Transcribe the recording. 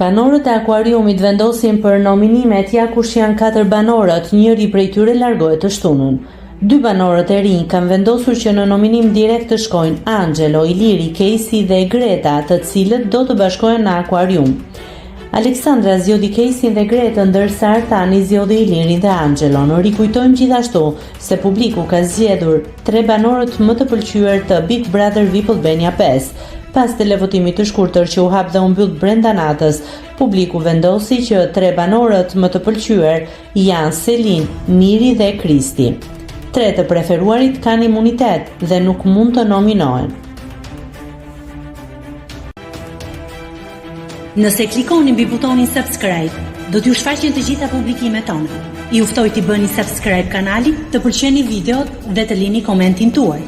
Banorët e akuariumit vendosin për nominimet, ja kush janë katër banorët, njëri prej tyre largohet të shtunën. Dy banorët e rinj kanë vendosur që në nominim direkt të shkojnë Angelo, Iliri, Kejsi dhe Greta, të cilët do të bashkohen në akuarium. Aleksandra zgjodhi Kejsin dhe Gretën, ndërsa Artani zgjodhi Ilirin dhe Anxhelon. Rikujtojmë gjithashtu se publiku ka zgjedhur tre banorët më të pëlqyer të Big Brother VIP Albania 5. Pas televotimit të shkurtër që u hap dhe u mbyll brenda natës, publiku vendosi që tre banorët më të pëlqyer janë Selin, Miri dhe Kristi. Tre të preferuarit kanë imunitet dhe nuk mund të nominohen. Nëse klikoni mbi butonin subscribe, do t'ju shfaqen të gjitha publikimet tona. Ju ftoj t'i bëni subscribe kanalit, të pëlqeni videot dhe të lini komentin tuaj.